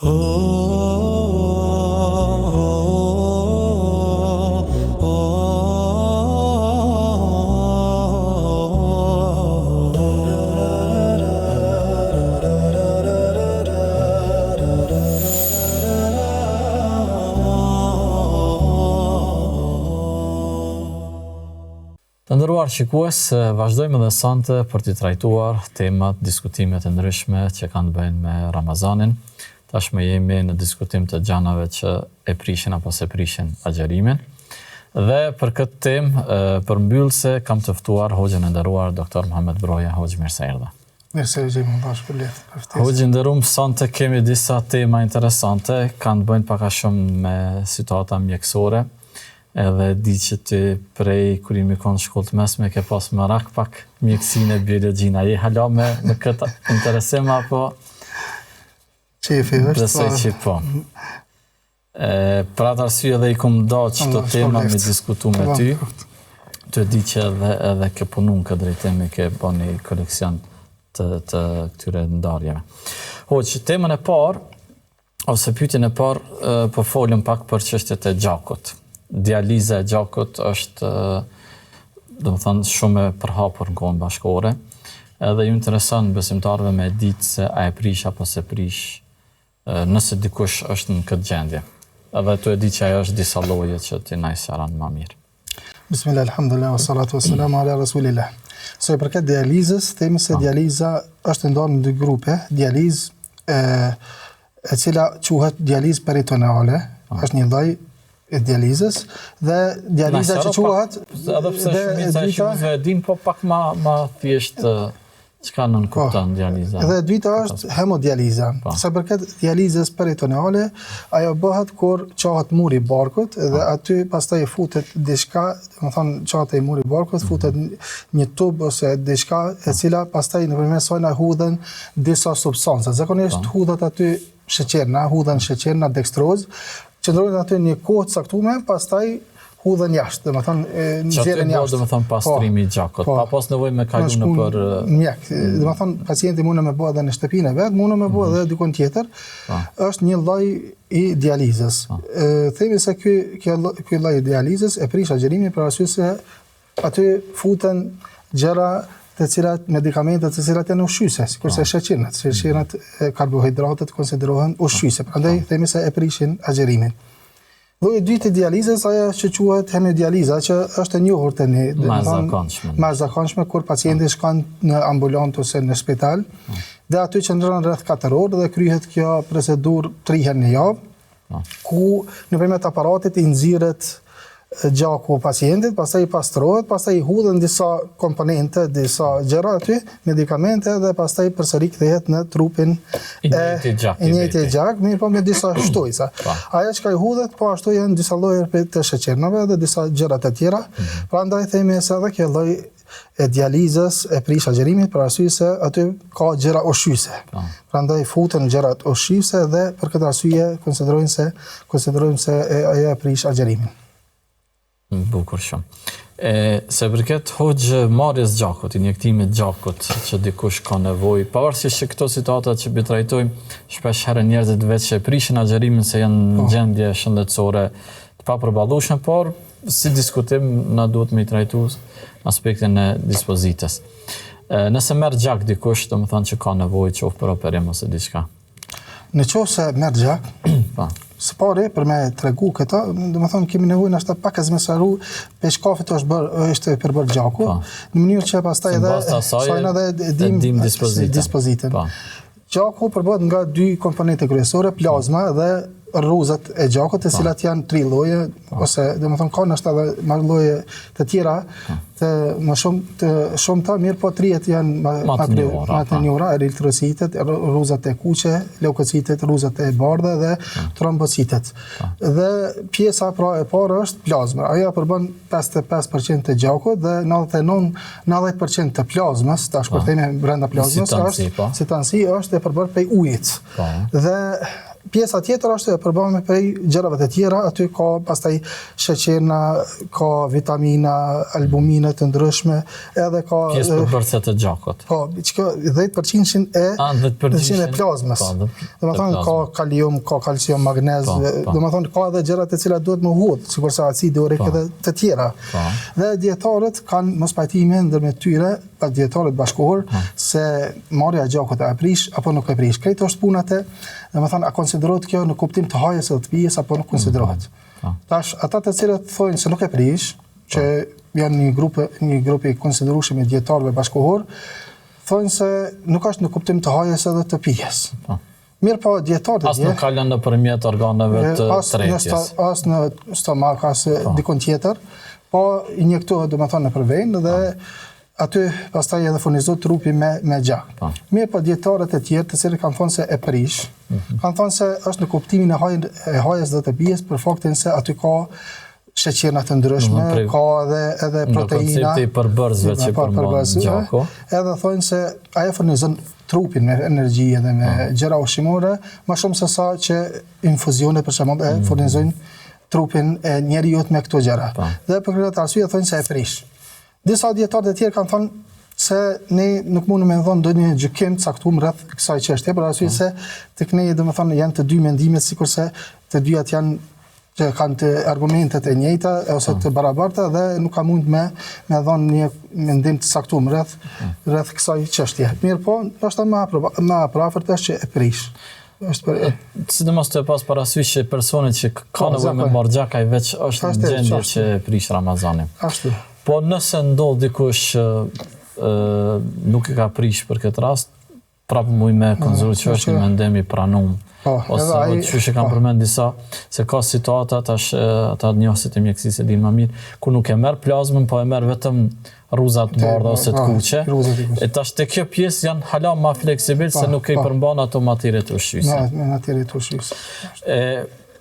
Të nderuar shikues, vazhdojmë edhe sonte për t'i trajtuar temat, diskutimet e ndryshme që kanë të bëjnë me Ramazanin. Tashmë jemi në diskutim të gjanave që e prishin apo s'e prishin agjërimin. Dhe për këtë temë përmbyllëse kam të ftuar hoxhën e nderuar Dr. Muhamed Broja, hoxhë mirë se erdhe. Mirë se ju gjejmë, Allahu të shpërbleftë për ftesën. Hoxhë i nderum, sonte kemi disa tema interesante, kanë të bëjnë pak a shumë me situata mjekësore. Edhe e di që ti prej kur jemi kon në shkollë të mesme ke pas merak pak mjekësinë e biologjinë. A je hala me me këtë interesim apo? Qefi është. Besoj po. që po. E, për atë arsye edhe i kom da qëto tema me diskutu me ty. Të e di që edhe, edhe ke punu në këtë drejtim e ke bo një koleksion të, të këtyre ndarjeve. Hoxhë, temën e parë, ose pyetjen e parë po folëm pak për çështjet e gjakut. Dializa e gjakut është domethënë shumë e përhapur në kohën bashkëkohore. Edhe ju intereson besimtarëve me ditë se a e prish apo s'e prish nëse dikush është në këtë gjendje. Edhe tu e di që ajo është disa lloje që ti na i sqaron më mirë. Bismillah, alhamdulillah, wa salatu wa salamu ala rasulillah. Sa i përket dializës, themi se dializa është e ndarë në dy grupe, dializë e, e cila quhet dializë peritoneale, është një lloj e dializës dhe dializa që quhet edhe pse shumica e shikuesve e din, po pak ma ma thjesht Çka nënkupton po, dializa? Dhe e dyta është hemodializa. Po. Sa përket dializës peritoneale, ajo bëhet kur çahet muri i barkut dhe po. aty pastaj futet diçka, domethënë çahet ai muri i barkut, mm -hmm. futet një tub ose diçka e po. cila pastaj nëpërmjet saj na hudhen disa substanca. Zakonisht po. hudhet aty sheqerna, hudhen sheqerna dekstroz, qëndrojnë aty një kohë të caktuar, pastaj hudhen jashtë, domethënë nxjerrin jashtë. Domethënë pastrimi i po, gjakut, po, pa pas nevojë me kalu nëpër mjek. Mm. Domethënë pacienti mund me bë edhe në shtëpinë e vet, mund me bë mm. edhe dikun tjetër. Po. Është një lloj i dializës. Po. Themi se ky kjo ky lloj i dializës e prish agjërimin për arsye se Aty futen gjëra të cilat medikamente të cilat janë ushqyese, sikurse po. sheqernat, sheqernat e karbohidratet konsiderohen ushqyese, prandaj po. themi se e prishin agjërimin. Lloji i dytë i dializës ajo që quhet hemodializa, që është e njohur te ne, më e zakonshme. Më e zakonshme kur pacienti po. shkon në ambulantë ose në spital dhe aty qëndron rreth 4 orë dhe kryhet kjo procedurë 3 herë në javë. ku nëpërmjet aparatit i nxirret gjaku pacientit, pastaj i pastrohet, pastaj i hudhen disa komponente, disa gjëra aty, medikamente dhe pastaj përsëri kthehet në trupin e njëjti gjak. I njëjti gjak, mirëpo me disa shtojca. Po. Ajo çka i hudhet, po ashtu janë disa lloje të sheqernave dhe disa gjëra të tjera. Mhm. Prandaj themi se edhe kjo lloj e dializës e prish agjërimin për arsye se aty ka gjëra ushqyese. Po. Prandaj futen gjërat ushqyese dhe për këtë arsye konsiderojnë se konsiderojmë se e, ajo e prish agjërimin. Bukur shumë. E, sa i përket hoxhë marrjes gjakut, injektimit gjakut që dikush ka nevojë, pavarësisht që këto situata që po i trajtojmë, shpesh herë njerëzit veç e prishin agjërimin se janë në po. gjendje shëndetësore të papërballueshme, por si diskutim na duhet me i trajtu aspektin e dispozitës. Nëse merr gjak dikush, domethënë që ka nevojë qoftë për operim ose diçka. Në qoftë se merr gjak, po. së pari për me tregu këta, domethënë kemi nevojë nashta pak me sqaru prej çkafit është bërë, është përbërë gjaku, po. në mënyrë që pastaj edhe sajna dhe dim, dim dispozitën. dispozitën. Po. Gjaku përbëhet nga dy komponente kryesore, plazma dhe rruzat e gjakut, të po. cilat janë tri lloje po. ose domethënë ka ndoshta edhe më lloje të tjera po. të më shumë të shumta, mirëpo trijet janë më më të njohura, më të njohura, eritrocitet, rruzat e kuqe, leukocitet, rruzat e bardha dhe trombocitet. Dhe pjesa pra e parë është plazma. Ajo përbën 55% të gjakut dhe 99 90% të plazmës, tash kur po. themi brenda plazmës, është si tërësi është e përbërë prej ujit. Po. Dhe. Pjesa tjetër është e përbërë prej gjërave të tjera, aty ka pastaj sheqerna, ka vitamina, albumina të ndryshme, edhe ka pjesë përbërëse të gjakut. Po, që 10% e 10% e plazmës. Po, domethënë ka kalium, ka kalcium, magnez, po, po. domethënë ka edhe gjëra të cilat duhet me hudh, sikurse acidi urik po. edhe të tjera. Po. Dhe dijetarët kanë mospajtime ndërmjet tyre pa dijetarët bashkëkohorë, hmm. se marrja e gjakut a e prish apo nuk e prish. Krejt është puna te, domethënë, a konsiderohet kjo në kuptim të hajes edhe të pijes apo nuk konsiderohet. Hmm. Tash, ata të cilët thonë se nuk e prish, që janë një grup, një grup i konsiderueshëm i dijetarëve bashkëkohorë, thonë se nuk është në kuptim të hajes edhe të pijes. Po. Mirëpo, dijetarët e As nuk kalon nëpërmjet organeve të tretjes. As në stomak, as po. dikun tjetër, po injektohet, domethënë, nëpër venë dhe po. aty pastaj edhe furnizohet trupi me, me gjak. Po. Mirëpo, dijetarët e tjerë, të cilët kanë thonë se e prish, mm -hmm. kanë thonë se është në kuptimin e, hajën, e hajes dhe të pijes për faktin se aty ka sheqerna të ndryshme, mm, ka edhe edhe proteina. Koncepti i përbërësve që po, përmban gjaku. Edhe thonë se ajo furnizon trupin me energji edhe me mm. gjëra ushqimore, më shumë se sa që infuzionet për shembull e mm. furnizojnë trupin e njeriut me këto gjëra. Po. Dhe për këtë arsye thonë se e prish. Disa dijetarë të tjerë kanë thënë se ne nuk mundem me dhënë ndonjë gjykim të caktuar rreth kësaj çështje, për arsye po. se tek ne domethënë janë të dy mendimet sikurse të dyjat janë që kanë të argumentet e njëjta ose të barabarta dhe nuk ka mund me me dhënë një mendim të caktuar rreth mm. rreth kësaj çështje. Mirëpo, ndoshta më më përafërt është që e prish. Është për sidomos të pas parasysh që personi që ka po, nevojë me marr gjak ai veç është në gjendje që e prish Ramazanin. Ashtu. Po nëse ndodh dikush që nuk e ka prish për këtë rast, prapë muj me konsideru që është një mendim i pranum. Po, Ose ai, qysh e kanë po. përmend disa, se ka situata tash ata njohësit e mjekësisë e dinë më mirë, ku nuk e merr plazmën, po e merr vetëm rruzat të bardha ose të po, kuqe. E tash te kjo pjesë janë hala ma fleksibil se po, nuk e i përmban ato materiet ushqyese. Me materiet ushqyese. E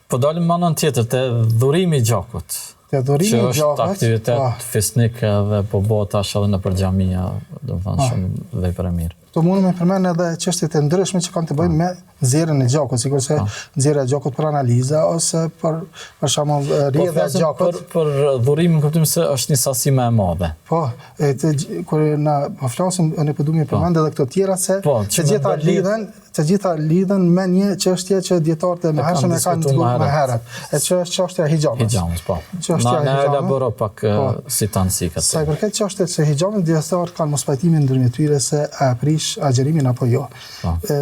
po dalim në anën tjetër te dhurimi i gjakut. Te dhurimi i gjakut. Që është aktivitet po. fisnik edhe po bëhet tash edhe nëpër xhamia, domethënë shumë vepër e mirë. Këtu mundem me përmend edhe çështjet e ndryshme që kanë të bëjnë me nxjerrjen e gjakut, sikurse nxjerrja e gjakut për analiza ose për për shembull po, rrjedhja e gjakut. Për për dhurimin në kuptim se është një sasi më e madhe. Po, e të kur na po flasim ne po duam të përmend edhe këto tjera se po, të gjitha lidhen, të gjitha lidhen me një çështje që dijetarët e mëhershëm e kanë diskutuar më herët. E që është çështja e hixhamës. Hixhamës, po. Çështja e hixhamës. Na elaboro pak po. si tanë si këtë. Sa i përket çështjes së hixhamës, dijetarët kanë mospajtimin ndërmjet tyre se a e prish agjërimin apo jo. Po. E,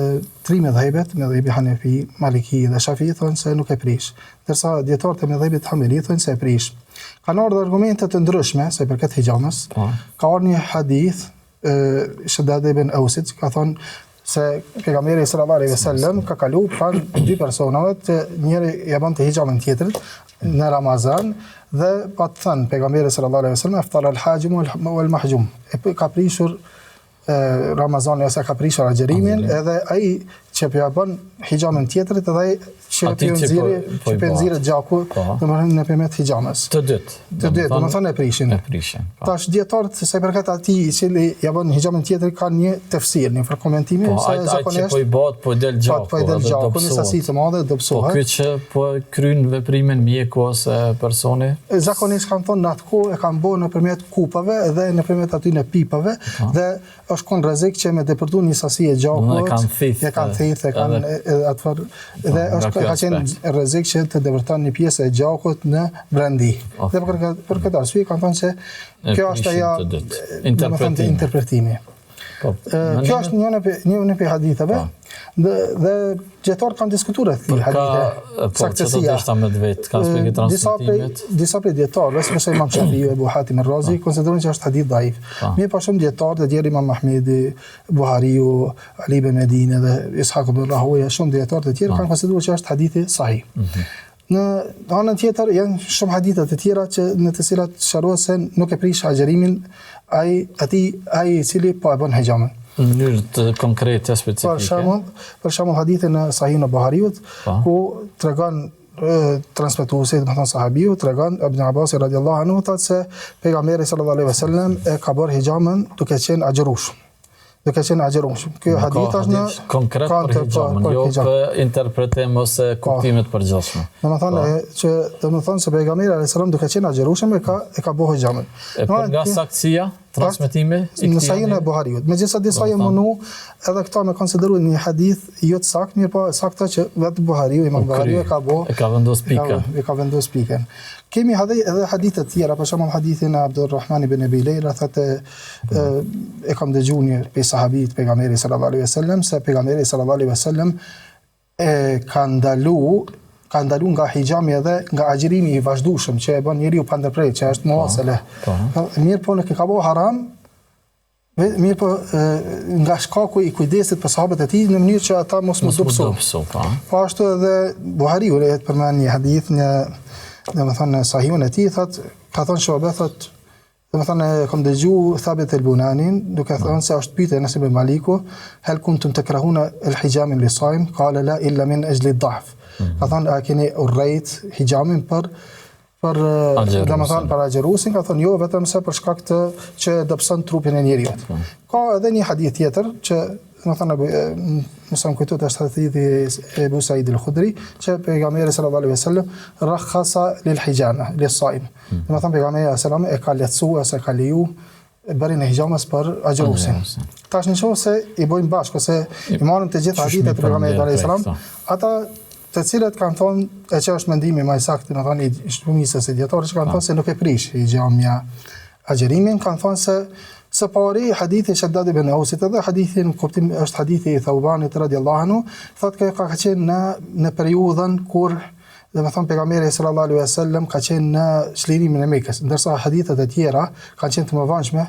tri medhhebet, medhhebi Hanefi, Maliki dhe Shafi thonë se nuk e prish. Ndërsa dijetarët e medhhebit Hanbeli thonë se e prish. Kanë ardhur argumente të ndryshme sa i përket hixhamës. Po. Ka ardhur një hadith Shedad ibn Ausit ka thonë se pejgamberi sallallahu alaihi wasallam ka kalu pranë dy personave të njëri ja bënte hixhamën tjetrit në Ramazan dhe pat thënë pejgamberi sallallahu alaihi wasallam aftara al-hajim wal mahjum e ka prishur Ramazani ose ka prishur agjërimin edhe ai që po ja bën hixhamën tjetrit edhe ai që po nxjerrë po, po që po nxjerrë gjaku, po. domethënë nëpërmjet hixhamës. Të dytë. Të dytë, domethënë e prishin. E prishin. Po. Tash dijetarët sa i përket atij i cili ja bën hixhamën tjetrit kanë një tefsir, një farë komentimi po, se zakonisht po i bëhet po del gjaku, po del gjaku një sasi të madhe dobësohet. Po ky që po kryen veprimin mjeku ose personi. Zakonisht kanë thonë në atë kohë e kanë bërë nëpërmjet kupave dhe nëpërmjet atyne pipave dhe është kon rrezik që me depërtu një sasi e gjakut, e kanë thith, e kanë thith, e kanë atë farë, po, dhe është ka qenë rrezik që të depërton një pjesë e gjakut në brendi. Okay. Dhe për këtë për këtë arsye kanë thënë se kjo është ajo interpretimi. interpretimi. Po, kjo është një prej një prej haditheve. Po. Dhe dhe dijetarët kanë diskutuar rreth këtij hadithi. Po, saktësia. Do të me të vet, ka aspekti disa prej disa prej dijetarëve, sikurse Imam Shafiu, Ebu Hatim Razi, po. konsiderojnë që është hadith daif. Po. Mirëpo shumë dijetarë të tjerë Imam Ahmedi, Buhariu, Ali ibn Medini dhe Ishaq ibn Rahuja, shumë dijetarë të tjerë po. kanë konsideruar që është hadithi sahih. Mm -hmm. Në anën tjetër janë shumë hadithe të tjera që në të cilat sqarohet se nuk e prish agjërimin ai atij ai i cili po e bën hixhamën. Në mënyrë të konkrete specifike. Për shembull, për shembull hadithi në Sahihun e Buhariut, po. ku tregon transmetuesi, domethënë sahabiu, tregon Ibn Abbas radiallahu anhu thotë se pejgamberi sallallahu alaihi wasallam e ka bërë hixhamën duke qenë agjërueshëm. Duke qenë agjërueshëm. Ky hadith është në konkret për po, hixhamën, jo për interpretim ose po. kuptime të përgjithshme. Domethënë po. që domethënë se pejgamberi alayhis salam duke qenë agjërueshëm e ka e ka bo hixhamën. E për nga saktësia, transmetimi i këtij. Në Sahihun e Buhariut. Megjithëse disa janë mundu edhe këta me konsideru një hadith jo të saktë, mirëpo e sakta që vetë Buhariu, Imam Buhariu e ka bo. E ka vendos pikën. E ka vendos pikën. Kemi edhe hadithe të tjera, për shembull hadithin e Abdulrahman ibn Abi Lejla thotë e, e kam dëgju një prej sahabit pejgamberi sallallahu alaihi wasallam se pejgamberi sallallahu alaihi wasallam e ka ndalu ka ndalu nga hixhami edhe nga agjërimi i vazhdueshëm që e bën njeriu pa ndërprerje, që është muasele. Po, po. Mirëpo nuk e ka bo haram, Mirëpo, nga shkaku i kujdesit për sahabët e tij në mënyrë që ata mos m'u dobësu. Dobësu, po. Po ashtu edhe Buhariu e përmend një hadith në domethënë në Sahihun e tij thot ka thënë Shube thot domethënë e kam dëgju Thabit el Bunanin duke po. thënë se është pyet Enes ibn Maliku hel kuntum tekrahuna el hijame lis-saim kale la illa min exhli daf mm -hmm. ka thënë a keni urrejt hixhamin për për domethënë për agjëruesin ka thënë jo vetëm se për shkak të që e dobëson trupin e njeriut. Po. Ka edhe një hadith tjetër që domethënë nëse më kujtohet është hadithi i Ebu Said al-Khudri që pejgamberi sallallahu alaihi wasallam rakhasa lil hijama lis saim. Hmm. Domethënë pejgamberi sallallahu alaihi wasallam e ka lehtësuar ose ka leju bërjen e hixhamës për agjëruesin. Tash në qoftë se i bëjmë bashkë ose i marrim të gjitha hadithet e pejgamberit alayhis salam, ata të cilët kanë thonë, e që është mendimi më i saktë, domethënë i shumicës së dijetarëve që kanë thonë se nuk e prish hixhamja agjërimin, kanë thonë se së pari hadithi i Shaddad ibn Ausit edhe hadithi në kuptim është hadithi i Thaubanit radiallahu anhu, thotë që ka qenë në në periudhën kur Domethënë pejgamberi sallallahu alaihi wasallam ka qenë në çlirimin e Mekës, ndërsa hadithet e tjera kanë qenë të mëvonshme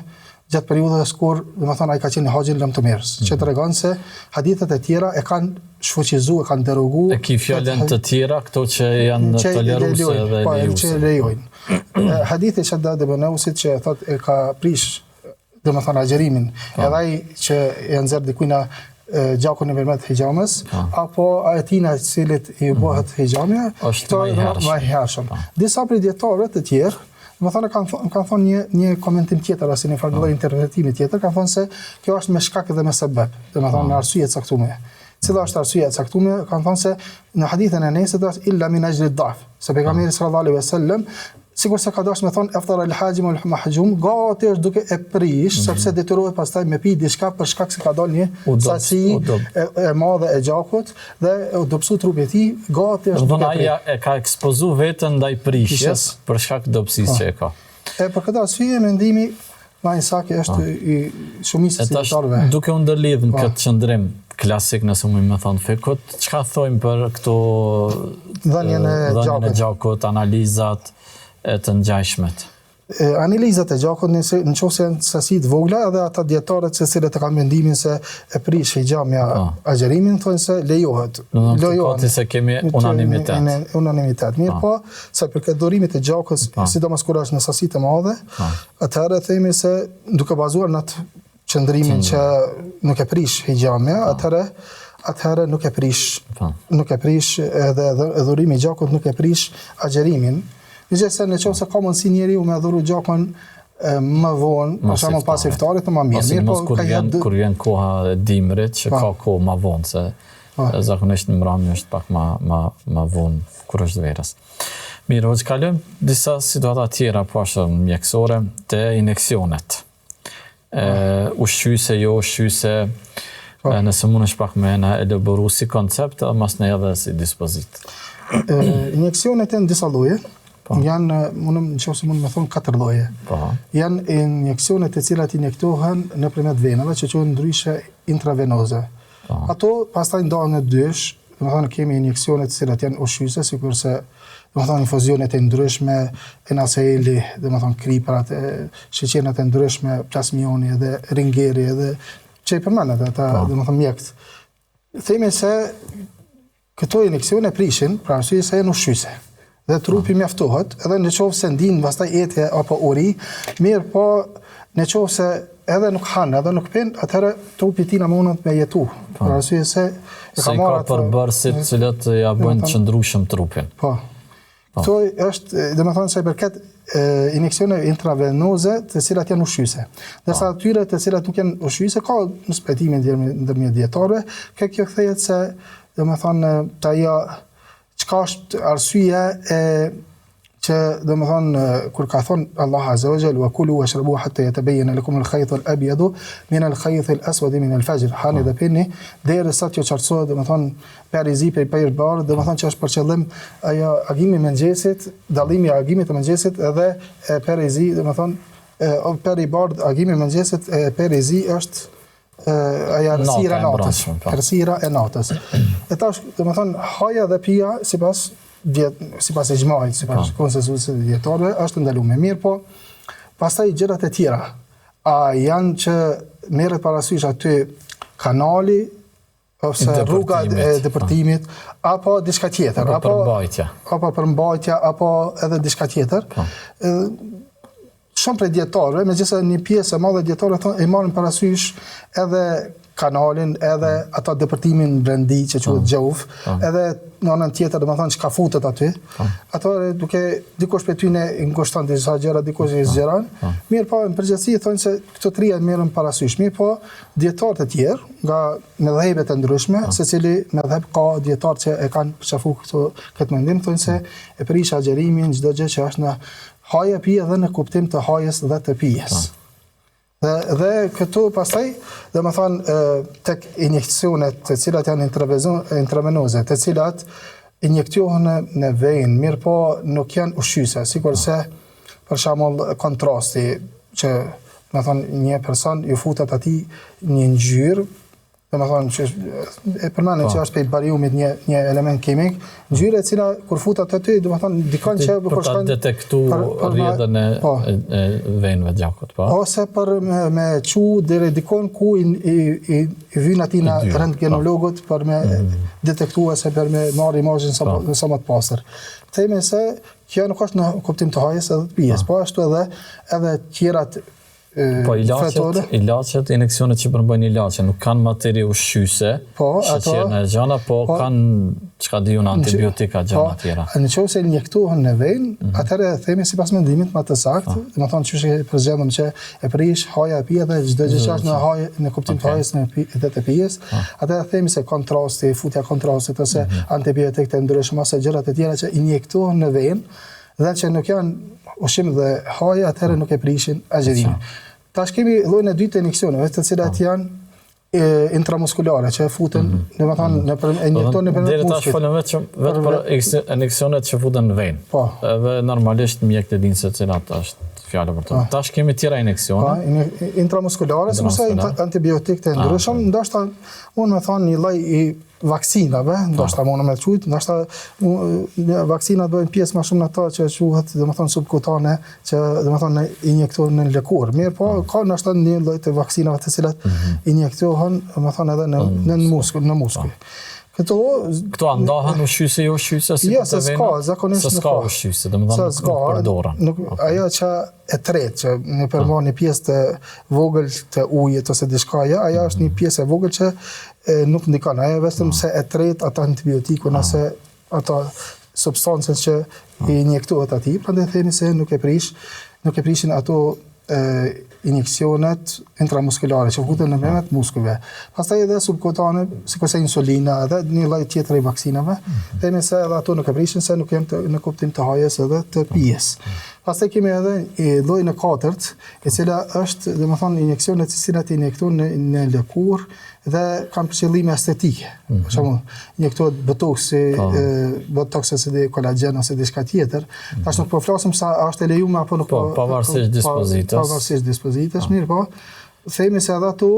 gjatë periudhës kur, domethënë ai ka qenë në haxhin lamtumirës, mm -hmm. që mhm. tregon se hadithet e tjera e kanë shfuqizu, e kanë derogu. E ki fjalën të tjera këto që janë toleruese dhe po, lejuese. Që lejojnë. Hadithi i Shaddad ibn Ausit që thotë e ka prish domethënë agjërimin, po. edhe ai që e nxjerr dikujna gjakun nëpërmjet hixhamës, po. apo atina të cilit i mhm. bëhet hixhamja, është më i hershëm. Më i hershëm. Po. Disa prej dijetarëve të tjerë, domethënë kanë kanë thonë një një komentim tjetër ose një farë lloj interpretimi tjetër, kanë thonë se kjo është me shkak dhe me sebeb, domethënë me arsye të caktuar. Cila është arsyeja e caktuar? Kanë thonë se në hadithin e Enesit është illa min ajli daf, se pejgamberi sallallahu alaihi wasallam sikurse ka dashur me thon aftar al hajim wal mahjum, gati është duke e prish mm -hmm. sepse detyrohet pastaj me pi diçka për shkak se ka dalë një sasi e, e madhe e gjakut dhe u dobësu trupi i tij, gati është duke e prish. e ka ekspozu veten ndaj prishjes për shkak të dobësisë po. që e ka. E për këtë arsye mendimi Ma i saktë është po. i shumicës së dijetarëve. Duke u ndërlidhë në po. këtë qëndrim klasik, nëse mund me thonë fikhut, çka thojmë për këto dhënien e gjakut, e gjakut, analizat e të ngjashmet? Analizat e gjakut nëse në qoftë se janë sasi të vogla edhe ata dijetarët të cilët e kanë mendimin se e prish hixhamja po. agjërimin thonë se lejohet. Lejohet. Se kemi unanimitet. Unanimitet. Mirëpo, sa i përket dhurimit të gjakut, sidomos kur është në sasi të madhe, Atëherë themi se duke bazuar në atë qëndrimin që nuk e prish hixhamja, po. atëherë atëherë nuk e prish po. nuk e prish edhe dhurimi i gjakut nuk e prish agjërimin. Megjithëse në qoftë se ka mundësi njeriu me dhuru gjakun më vonë, për shembull pas iftarit, më mirë. Mirëpo, kur vjen kur vjen koha e dimrit që po. ka kohë më vonë se zakonisht në mbrëmje është pak më më më vonë kur është verës. Mirë, hoxhë kalojmë disa situata tjera po ashtu mjekësore te injeksionet. E, ushqyse, jo ushqyse, po. nëse mundesh pak me na elaboru si koncept, edhe masnej edhe si dispozitë. Injeksionet janë disa lloje, po. janë, mundëm, në qoftë se mund me thonë, katër lloje. Po. Janë injeksionet të cilat injektohen nëpërmjet venave, që quhen ndryshe intravenoze. Po. Ato pastaj ndahen në dysh, domethënë kemi injeksione të cilat janë ushqyese, sikurse domethënë infuzionet e ndryshme, NaCl-i, domethënë kripërat, sheqernat e ndryshme, plasmioni edhe ringeri edhe që i përmendët ata, po. domethënë mjekët. Themi se këto injeksione prishin, për arsye se janë ushqyese dhe trupi mjaftohet, edhe në qoftë se ndin pastaj etje apo uri, mirëpo në qoftë se edhe nuk han, edhe nuk pin, atëherë trupi i tina mundet me jetu. Po. Për arsye se e ka marrë atë përbërësit të cilët ja bëjnë të qëndrueshëm trupin. Po. Po. Këto është, domethënë sa i përket injeksioneve intravenoze, të cilat janë ushqyese. Ndërsa po. atyre të cilat nuk janë ushqyese, ka mospajtime ndërmjet dijetarëve, kjo kjo kthehet se domethënë ajo çka është arsyeja e që domethënë kur ka thonë Allah Azza wa Jall wa kulu washrabu hatta yatabayyana lakum al-khayt al-abyad min al-khayt al-aswad min al-fajr hani dhe pini derisa t'ju qartësohet domethënë peri i zi prej perit bardhë domethënë që është për qëllim ajo agimi i mëngjesit dallimi i agimit të mëngjesit edhe e peri i zi domethënë peri i bardhë agimi i mëngjesit e peri i zi është ajo errësira e natës, po. errësira e natës. E tash, domethënë, haja dhe pija, sipas, djet, sipas ixhmait, sipas po. konsensusit të dijetarëve, është ndalume. Mirëpo, pastaj gjërat e tjera, a janë që merret parasysh aty kanali, ose rruga e depërtimit, apo diçka tjetër, apo përmbajtja, apo përmbajtja, apo edhe diçka tjetër. Po. Shumë prej dijetarëve, megjithëse një pjesë e madhe e dijetarëve thonë e marrin parasysh edhe kanalin, edhe mm. ato depërtimin brendi që quhet mm. xheuf, mm. edhe në anën tjetër, domethënë çka futet aty. Ato duke dikush prej tyne i ngushton disa gjëra, dikush i zgjeron. Mirëpo, në përgjithësi thonë se këto tria merren parasysh. Mirëpo, dijetarë të tjerë nga medhhebet e ndryshme, secili medhheb ka dijetarë që e kanë përqafu këto këtë mendim, thonë se e prish agjërimin çdo gjë që është në Haje pije dhe në kuptim të hajes dhe të pijes. Po. Dhe, dhe këtu pastaj, domethënë, tek injeksionet të cilat janë intravenoze, të cilat injektohen në, në venë, mirëpo nuk janë ushqyese, sikurse për shembull kontrasti që domethënë një person ju futet atij një ngjyrë Domethënë që e përmendëm po. që është prej bariumit një një element kimik, ngjyrë e cila kur futet aty, domethënë ndikon që kur shkon për ta detektu rrjedhën e, po. e, e venëve të gjakut, po. Ose për me, me çu deri dikon ku i i i, i vyn atij në po. rentgenologut për me mm. detektu ose për me marrë imazhin sa po. sa më të pastër. Themi se kjo nuk është në kuptim të hajes edhe të pijes, po ashtu edhe edhe tjerat Po ilaçet, ilaçet, injeksionet që përmbajnë ilaçe nuk kanë materie ushqyese, po, ato e gjana, po, po kanë çka di unë antibiotika gjana po, tjera. Në qoftë se injektohen në venë, mm -hmm. atëherë themi sipas mendimit më të saktë, po. domethënë qysh e përzgjedhëm që e prish haja e pija dhe çdo gjë që është në haje në kuptim okay. të hajes në pi, dhe të pijes, po. atëherë themi se kontrasti, futja e kontrastit ose mm -hmm. antibiotikët e ndryshëm ose gjërat e tjera që injektohen në venë, dhe që nuk janë ushqim dhe haje, atëherë nuk e prishin agjërimin. Tash kemi llojin e dytë të injeksioneve, të cilat po. janë e, intramuskulare, që e futen, mm -hmm. domethënë, mhm. nëpër, e injektohen nëpër muskujt. Deri tash folëm vetëm vetëm për injeksionet që futen në venë. Po. Edhe normalisht mjekët e dinë se cilat është fjala për to. Po. Tash kemi tjera injeksione. Po, intramuskulare, sikurse antibiotikë të ah, ndryshëm, po. ndoshta unë me thonë një lloj i vaksinave, ndoshta mund me quajt, ndoshta vaksinat bëjnë pjesë më shumë në ato që quhet, domethënë subkutane, që domethënë injektohen në lëkurë. Mirëpo, po. ka ndoshta një lloj të vaksinave të cilat mm -hmm. injektohen, domethënë edhe në në muskuj, në muskuj. Po. Këto këto a ndahen ushqyese jo ushqyese si jo, se s'ka, zakonisht nuk ka ushqyese, domethënë nuk, nuk përdoren. Nuk, okay. ajo që e tretë që ne përmban një pjesë të vogël të ujit ose diçka ajo, ajo është një mhm. pjesë e vogël që e, nuk ndikon, ajo vetëm se e tret atë antibiotikun ose ato substancën që i injektohet atij, prandaj themi se nuk e prish, nuk e prishin ato e, injeksionet intramuskulare që futen nëpërmjet muskujve. Pastaj edhe subkutane, sikurse insulina edhe një lloj tjetër i vaksinave, mm -hmm. themi se edhe ato nuk e prishin se nuk janë të, në kuptim të hajes edhe të pijes. Mm -hmm. Pastaj kemi edhe llojin e katërt, e cila është, domethënë, injeksionet të cilat injektohen në, në lëkurë dhe kanë për qëllime estetike. Mm -hmm. Për shembull, injektohet botoksi, po. botoks ose di kolagjen ose diçka tjetër. Mm -hmm. Tash nuk po flasim sa është e lejuar apo nuk po, po pavarësisht dispozitës. Pavarësisht dispozitës, po. mirëpo, themi se edhe ato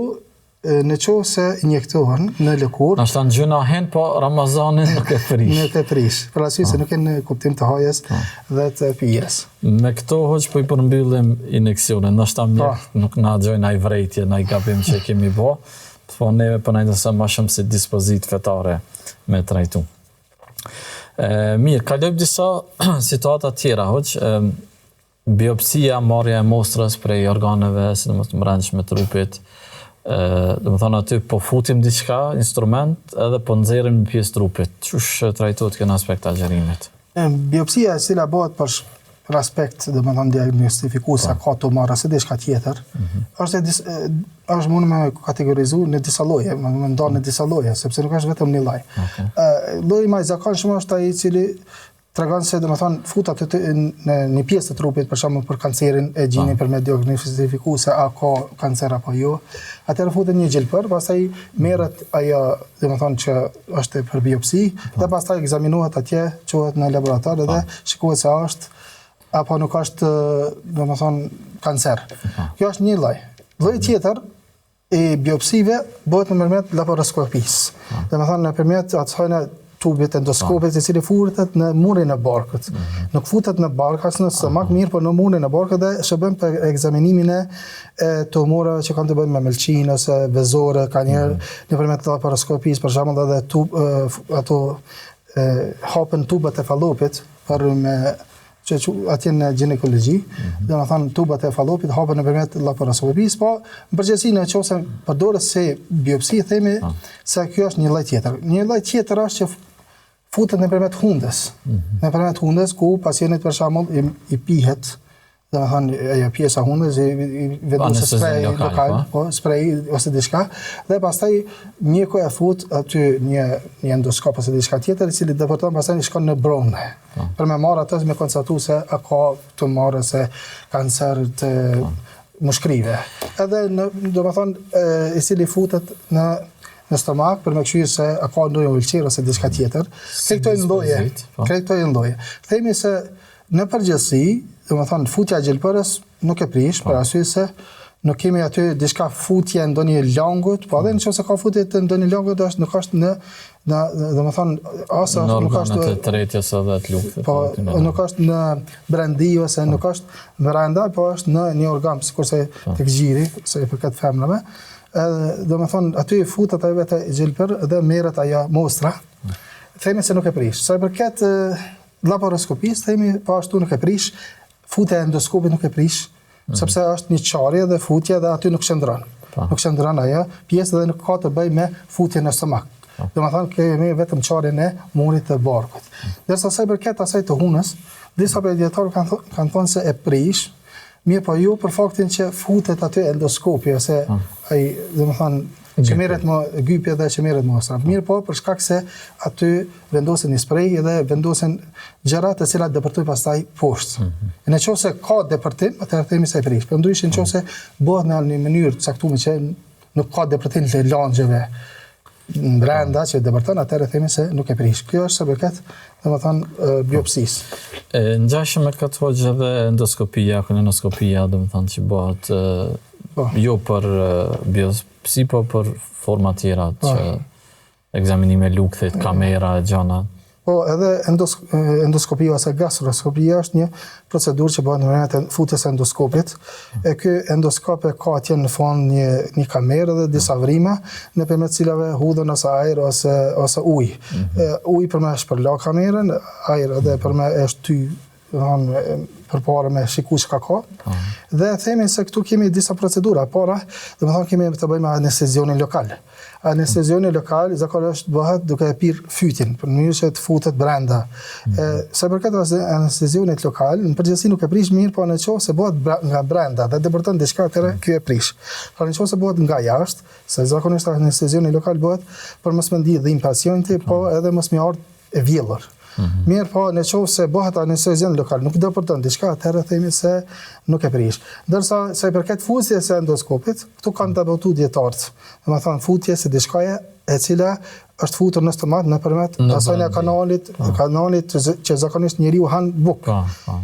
në qoftë se injektohen në lëkurë. Nashta në gjynah hin, po Ramazanin nuk e prish. Nuk e prish, për arsye se po. nuk e në kuptim të hajes po. dhe të pijes. Me këto hoxhë po i përmbyllim injeksionet, nashta mjekët po. nuk na gjejnë naj vrejtje, naj gabim që kemi bo, po neve po na intereson ma shumë si dispozitë fetare me trajtu. E, mirë, kalojmë disa situata tjera, hoxhë, Biopsia, marrja e mostrës prej organeve, sidomos të mbrendshme të trupit, domethënë aty po futim diçka, instrument, edhe po nxjerrim një pjesë trupit. Qysh trajtohet kjo në aspekt të agjërimit? Biopsia e cila bëhet për për aspekt, domethënë diagnostifiku se po. ka tumor ose diçka tjetër, mm -hmm. është e dis, është mund me kategorizu në disa lloje, me me nda në disa lloje, sepse nuk është vetëm një lloj. Okay. Ë lloji më i zakonshëm është ai i cili tregon se domethënë futet aty në një pjesë të trupit, për shembull për kancerin e gjinit po. për me diagnostifiku se a ka kancer apo jo. Atëherë futet një gjilpër, pastaj merret ajo, domethënë që është për biopsi po. dhe pastaj ekzaminohet atje, çohet në laborator dhe po. shikohet se a është apo nuk është, domethënë kancer. Po. Kjo është një lloj. Lloji tjetër i biopsive bëhet nëpërmjet laparoskopisë. Domethënë nëpërmjet asaj tubit endoskopit i cili futet në murin e barkut. Mm -hmm. Nuk futet në bark as në stomak, mirë, por në murin e barkut dhe shërben për ekzaminimin e e tumoreve që kanë të bëjnë me mëlçinë ose vezore, ka njëherë mm -hmm. nëpërmjet laparoskopisë, për shembull edhe tub, ato e, hapen tubat e fallopit për me që që atje në gjinekologji, mm -hmm. domethënë tubat e fallopit hapen nëpërmjet laparoskopisë, po në përgjithësi në qoftë se përdoret si biopsi, themi ah. se kjo është një lloj tjetër. Një lloj tjetër është që futet nëpërmjet hundës. Mm -hmm. Nëpërmjet hundës ku pacientit për shembull i, i pihet domethënë ajo pjesa e hundës i, i vendoset sprej lokal, lokal po. po, sprej ose diçka dhe pastaj mjeku e fut aty një një endoskop ose diçka tjetër i cili depërton pastaj shkon në bronhe. Po. Për me marrë atë me konstatu se a ka tumor ose kancer të po. mushkrive. Edhe në, domethënë i cili futet në në stomak për me kqyrë se a ka ndonjë ulqerë ose diçka tjetër. Si Krejt këto janë lloje. Po. Krejt këto janë lloje. Themi se Në përgjithësi, domethënë futja e gjilpërës nuk e prish, për po. arsye se nuk kemi aty diçka futje ndonjë langut, po edhe në qoftë se ka futje të ndonjë langut, është nuk është në në domethënë ose në nuk është të tretjes edhe të lukthit. Po, po nuk është në brendi ose po. nuk është brenda, po është në një organ, sikurse po. tek gjiri, sa i përket femrave. Edhe domethënë aty futet ajo vetë gjilpër dhe merret ajo mostra. Themi se nuk e prish. Sa i përket Laparoskopisë, themi po ashtu nuk e prish, futja e endoskopit nuk e prish, mm -hmm. sepse është një çarje dhe futje dhe aty nuk qëndron. Po. Nuk qëndron ajo pjesë dhe nuk ka të bëjë me futjen në stomak. Po. Domethënë kemi vetëm çarjen e murit të barkut. Mm. Ndërsa sa i përket asaj të hunës, disa prej dijetarëve kanë kanë thënë se e prish, mirëpo jo për faktin që futet aty endoskopi ose mm. ai, domethënë që merret më gypi dhe që merret mostra. Mirëpo, për shkak se aty vendosen një sprej dhe vendosen gjëra të cilat depërtojnë pastaj poshtë. Mm -hmm. Në qoftë se ka depërtim, atëherë themi se e prish. Por ndryshe në qoftë se bëhet në një mënyrë të caktuar që nuk ka depërtim të langjeve brenda që depërton, atëherë themi se nuk e prish. Kjo është sa përket, domethënë, biopsisë. E ngjashëm me këtë hoxhë edhe endoskopia, kolonoskopia, domethënë që bëhet po. jo për biopsi, po për forma tjera po. që ekzaminime lukthit, kamera e gjana. Po, edhe endos, endoskopia ose gastroskopia është një procedurë që bëhet nëpërmjet futjes së endoskopit. E ky endoskop e ka atje në fund një një kamerë dhe disa vrima nëpërmjet cilave hudhen ose ajër ose ose ujë. Mm -hmm. Ujë për me shpërla kamerën, ajër edhe për me e shty domethënë përpara me shiku çka ka. Po. Dhe themi se këtu kemi disa procedura. Para, domethënë kemi të bëjmë me anestezionin lokal. Anestezioni lokal zakonisht bëhet duke e pirë fytin, për mënyrë që të futet brenda. Mm -hmm. E, sa i përket anestezionit lokal, në përgjithësi nuk e prish mirë, po në qoftë se bëhet bra nga brenda dhe depërton diçka atëherë mm -hmm. ky e prish. Pra në qoftë se bëhet nga jashtë, se zakonisht anestezioni lokal bëhet për mos me ndi dhimbje pacienti, po mhm. edhe mos me ardhë e vjellër. Mm -hmm. Mirëpo, në qoftë se bëhet anestezion lokal, nuk depërton diçka, atëherë themi se nuk e prish. Ndërsa, sa i përket futjes së endoskopit, këtu kanë debutu dijetarët. Domethënë, futje së diçkaje e cila është futur në stomak nëpërmjet asaj kanalit, po. kanalit që, që zakonisht njeriu han bukë. Po, po.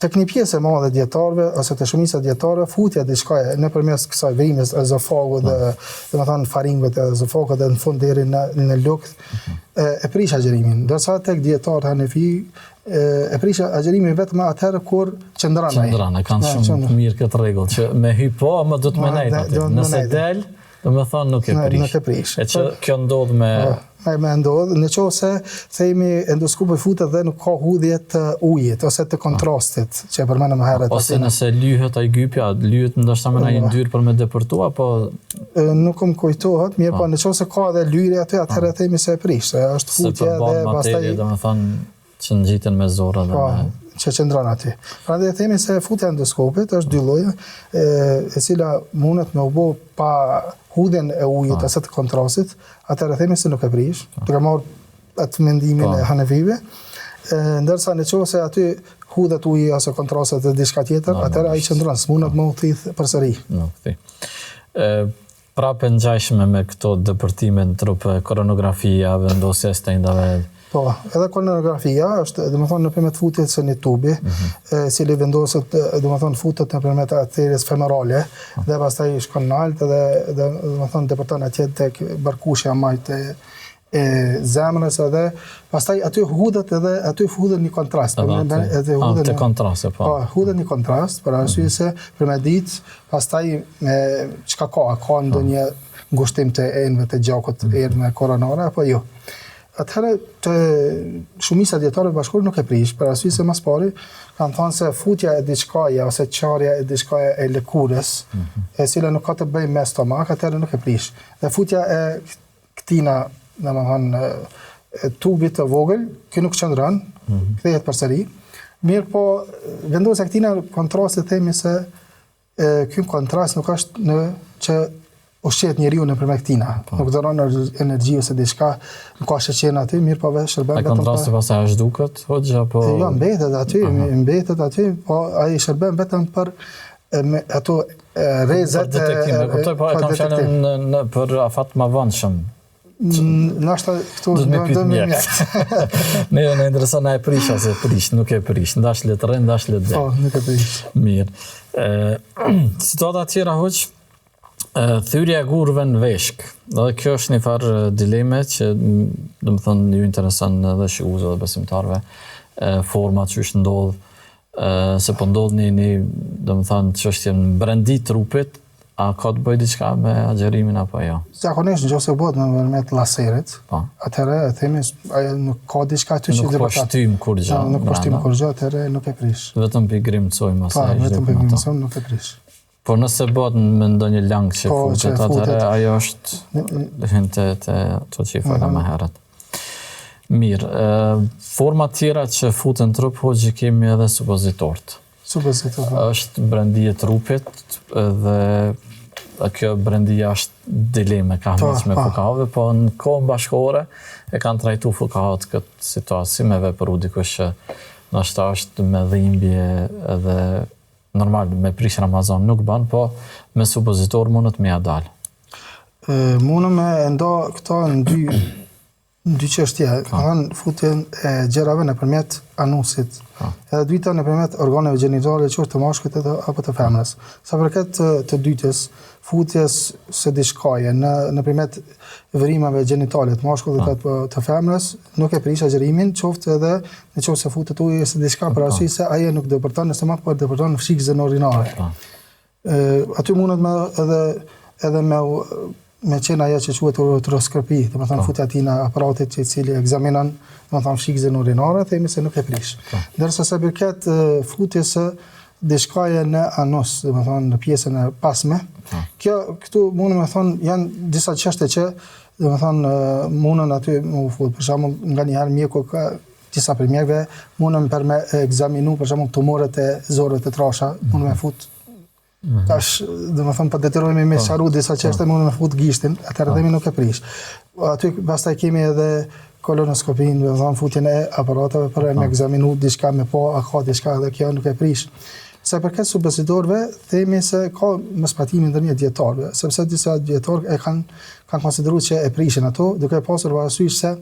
Tek një pjesë e madhe e dijetarëve ose te shumica e dijetarëve futja e diçkaje nëpërmes kësaj vrimës ezofagut dhe domethënë faringut e ezofagut dhe në fund deri në në lukth e, e prish agjërimin. Ndërsa tek dijetarët hanefi e, e prish agjërimin vetëm atëherë kur qëndron ai. Qëndron, e kanë shumë mirë këtë rregull që me hy po, ama do të me nejt aty. Nëse del, Domethënë nuk e prish. Nuk e prish. E që kjo ndodh me... Po, me, me ndodh, në qoftë se themi endoskopi futet dhe nuk ka hudhje të ujit ose të kontrastit, që e përmendëm më herët. Ose nëse lyhet ai gypja, lyhet ndoshta me ndonjë yndyrë për me depërtu, apo... Nuk më kujtohet, mirëpo po. në qoftë se ka edhe lyerje aty, atëherë themi se e prish, se është futje dhe pastaj... Se përbën materie, domethënë... Që ngjiten me zor edhe po, me... që qëndron aty. Prandaj themi se futja e endoskopit është dy lloje, e, e cila mundet me u bo pa hudhjen e ujit po. ose të kontrastit, atëherë themi se nuk e prish, po. duke marrë atë mendimin po. e Hanefive. E, ndërsa në qoftë se aty hudhet uji ose kontrastet dhe diçka tjetër, atëherë ai qëndron, s'mundet me u thith përsëri. Nuk thith. E, Prapë e ngjashme me këto depërtime në trup, koronografia, vendosja e stendave. Po, edhe koronografia është, domethënë, nëpërmjet futjes së një tubi, mm -hmm. e cili vendoset, domethënë, futet nëpërmjet arteries femorale, mm dhe pastaj shkon nalt dhe, dhe domethënë, depërton atje tek barkushja e majtë e zemrës edhe pastaj aty hudhet edhe aty hudhet një kontrast po edhe aty hudhet një kontrast po. Po hudhet një kontrast për arsye mm. se për me ditë pastaj me çka ka a ka ndonjë ngushtim të enëve të gjakut mm. enëve koronare apo jo. Atëherë te shumica e dijetarëve bashkëkohorë nuk e prish, për arsye se më së pari kanë thënë se futja e diçkaje ose çarja e diçkaje e lëkurës, mm -hmm. e cila nuk ka të bëjë me stomak, atëherë nuk e prish. Dhe futja e këtina, domethënë, tubit të vogël, kjo nuk qëndron, mm -hmm. kthehet përsëri. Mirëpo, vendosja e këtina kontrastit themi se e, ky kontrast nuk është në që ushqehet njeriu nëpërmjet këtina. Po. Nuk dhuron energji ose diçka, nuk ka sheqer aty, mirëpo veç shërben vetëm. Kontrasti pastaj a zhduket, hoxhë apo Jo, mbetet aty, Aha. mbetet aty, po ai shërben vetëm për me ato rrezet për detektim, e kuptoj, po e kam fjalën në, në për afat më vonshëm. Ndoshta këtu do të më mjek. Ne na intereson a e prish a s'e prish, nuk e prish, ndash le të rrin, ndash le të Po, nuk e prish. Mirë. Ë situata tjera hoxhë, thyrja e gurëve në veshk. Dhe kjo është një farë dileme që domethënë ju intereson edhe shikuesve dhe besimtarëve, forma qysh ndodh se po ndodh një, një domethënë, çështje në brendi trupit, a ka të bëjë diçka me agjërimin apo jo? Zakonisht në qoftë se bëhet nëpërmjet laserit, po. atëherë e themi, ajo nuk ka diçka aty që nuk po shtym kurrgjë. Nuk po shtym kurrgjë, atëherë nuk e prish. Vetëm pi grimcojmë ose po, vetëm pi grimcojmë nuk e prish. Po nëse bëhet me ndonjë lëng që po, futet, atëherë ajo është hyn te te ato që i fola më mhm. herët. Mirë, forma tjera që futen në trup hoxhë kemi edhe supozitorët. Supozitorët. Po. Është brendi e trupit dhe kjo brendia është dilemë e kahmotshme po, po. fukahave, po në kohën bashkëkohore e kanë trajtu fukahat këtë situatë si me vepru dikush që ndoshta është me dhimbje edhe Normal, me prish Ramazan nuk ban, po me supozitor mundet me ja dal. Mundem me nda këto në dy në dy çështje, po. domethënë futjen e gjërave nëpërmjet anusit. Po. Edhe dyta nëpërmjet organeve gjenitale, qoftë të mashkullit edhe apo të femrës. Sa përket të, të dytës, futjes së diçkaje në nëpërmjet vrimave gjenitale të mashkullit po. apo të femrës, nuk e prish agjërimin, qoftë edhe në qoftë se futet uji ose diçka për arsye se ajo nuk depërton në stomak, por depërton në fshikëzën urinare. Po. Ë aty mundet me edhe edhe me me qenë ajo që quhet uretroskopi, domethënë po. futja e atij aparatit që i cili ekzaminon, domethënë fshikëzën urinare, themi se nuk e prish. Po. Ndërsa sa përket futjes së diçkaje në anus, domethënë në pjesën e pasme, po. kjo këtu mundem me thonë janë disa çështje që Domethënë, mundën aty me u fut. Për shembull, nganjëherë mjeku ka disa prej mjekëve mundën për me ekzaminu për shembull tumoret e zorrëve të trasha, mm -hmm. mundën me fut Mm -hmm. Tash, domethënë, po detyrohemi me po. sqaru disa çështje, po. mundën me fut gishtin, atëherë po. themi nuk e prish. Aty pastaj kemi edhe kolonoskopinë, domethënë futjen e aparateve për me ekzaminu diçka me pa, a ka diçka edhe kjo nuk e prish. Sa i përket supozitorëve, themi se ka mospajtime ndërmjet dijetarëve, sepse disa dijetarë e kanë kanë konsideruar që e prishin ato, duke pasur parasysh se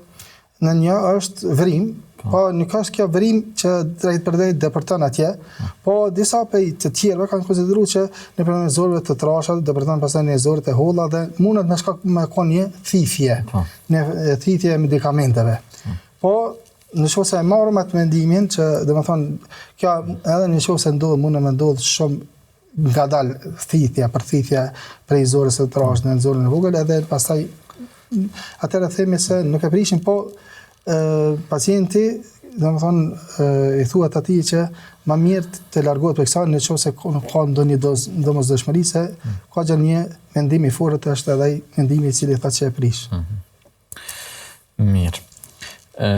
në një është vrimë, po, po nuk është kjo vrimë që drejtpërdrejt depërton atje, po, po disa prej të tjerëve kanë konsideruar që nëpërmjet zorrëve të trasha depërton pastaj në zorrët e holla dhe mundet me shkak me kon një thithje, po. një thithje e medikamenteve. Po, po në qoftë se e marrim atë mendimin që, domethënë, kjo edhe në qoftë se ndodh, mund me ndodh shumë ngadal thithja, përthithja prej zorrës së trashë në zorrën e vogël, edhe pastaj atëherë themi se nuk e prishin, po e, pacienti, domethënë, i thuhet atij që ma mirë të largohet prej kësaj në qoftë se nuk ka ndonjë doz, domosdoshmëri se mm. ka gjë një mendim i fortë është edhe ai mendimi i cili thotë që e prish. Mm -hmm. Mirë. E,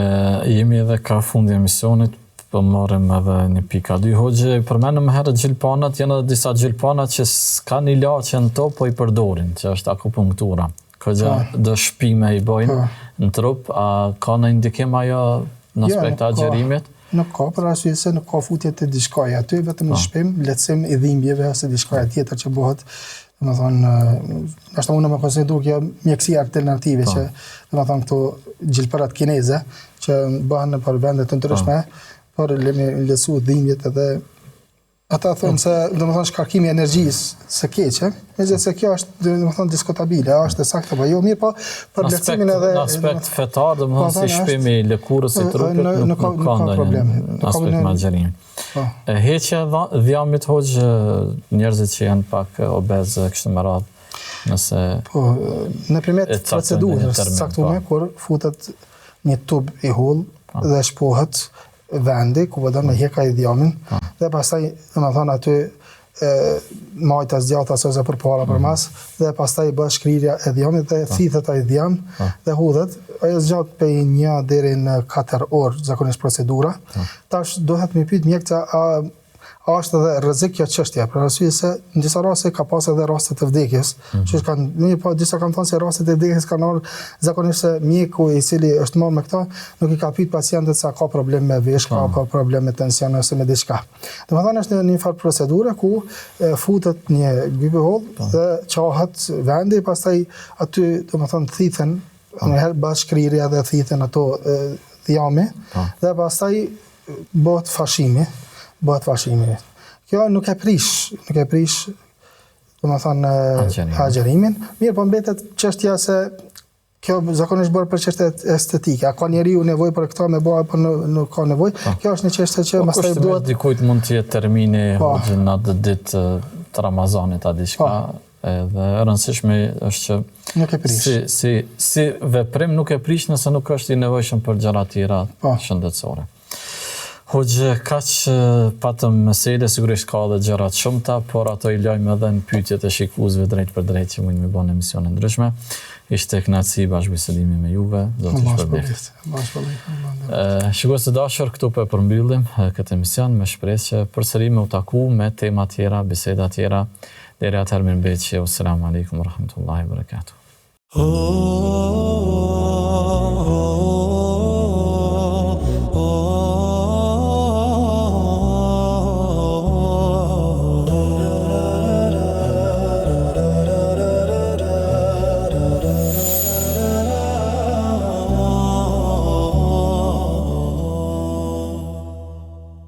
jemi edhe ka fundi i emisionit, po marrim edhe një pikë a dy. Hoxhë, i përmendëm më herët gjilpanat, janë edhe disa gjilpana që s'kanë ilaçe në to, po i përdorin, që është akupunktura. Këgja po. do shpime i bojnë po. në trup, a ka ndonjë ndikim ajo në jo, aspekt të agjërimit? Nuk ka, për arsye se nuk ka futje të diçkaje aty, vetëm një po. shpim, lehtësim i dhimbjeve ose diçkaje tjetër që bëhet, domethënë, ndoshta unë më konsideru kjo mjekësi alternative po. që, domethënë, këto gjilpërat kineze, që bëhen nëpër vende të ndryshme, po. për me lehtësu dhimbjet edhe Ata thonë se, domethënë, shkarkimi i energjisë së keqe, megjithëse kjo është, domethënë, diskutabile, a është e saktë apo jo, mirë, po për lehtësimin edhe në aspekt fetar, domethënë po, si shpimi i lëkurës së trupit nuk nuk ka nuk ka problem. Në aspekt me agjërimin. Po. E heqja e dhjamit hoxhë njerëzit që janë pak obez kështu me radhë, nëse Po, nëpërmjet procedurës së caktuar po. kur futet një tub i hollë po. dhe shpohet vendi ku po don me hjek ai dhjamin po. dhe pastaj domethënë aty e majtas djathtas ose përpara mm. përmas dhe pastaj bëhet shkrirja e dhjamit dhe po. thithet ai dhjam po. dhe hudhet ajo zgjat prej një deri në 4 orë zakonisht procedura tash duhet me pyet mjekët a A është edhe rrezik kjo çështje, për arsye se në disa raste ka pas edhe raste të vdekjes, mm -hmm. që kanë, mirë po disa kanë thënë se rastet e vdekjes kanë ardhur zakonisht se mjeku i cili është marrë me këto, nuk i ka pyet pacientët se a ka problem me veshka, mm -hmm. apo problem me tension ose me diçka. Domethënë është një, një farë procedure ku e, futet një gyp i hollë mm -hmm. dhe çahet vendi, pastaj aty domethënë thithen, po. një herë bëhet shkrirja dhe thithen ato e, dhjami, po. dhe pastaj bëhet fashimi, bëhet fashimi. Kjo nuk e prish, nuk e prish, domethënë, agjërimin. Mirë, po mbetet çështja se kjo zakonisht bëhet për çështje estetike. A ka njeriu nevojë për këto me bë apo nuk, nuk ka nevojë? Po. Kjo është një çështje që po, pastaj duhet dikujt mund të jetë termini po. hoxhë në atë ditë të Ramazanit a diçka. Po. Edhe e rëndësishme është që nuk e prish. Si si si veprim nuk e prish nëse nuk është i nevojshëm për gjëra tjera po. shëndetësore. Hoxhë, kaq patëm mesele, sigurisht ka edhe gjëra të shumta, por ato i lëmë edhe në pyetjet e shikuesve drejtpërdrejt që mund me bë në emisione ndryshme. Ishte kënaqësi bashkëbisedimi me juve, Zoti ju shpërbleftë. Shikues të dashur, këtu po e përmbyllim këtë emision me shpresë që përsëri me u taku me tema tjera, biseda tjera. Deri atëherë mirëmbetshi, Wassalamu alaikum warahmatullahi wabarakatuh. Oh, oh, oh, oh.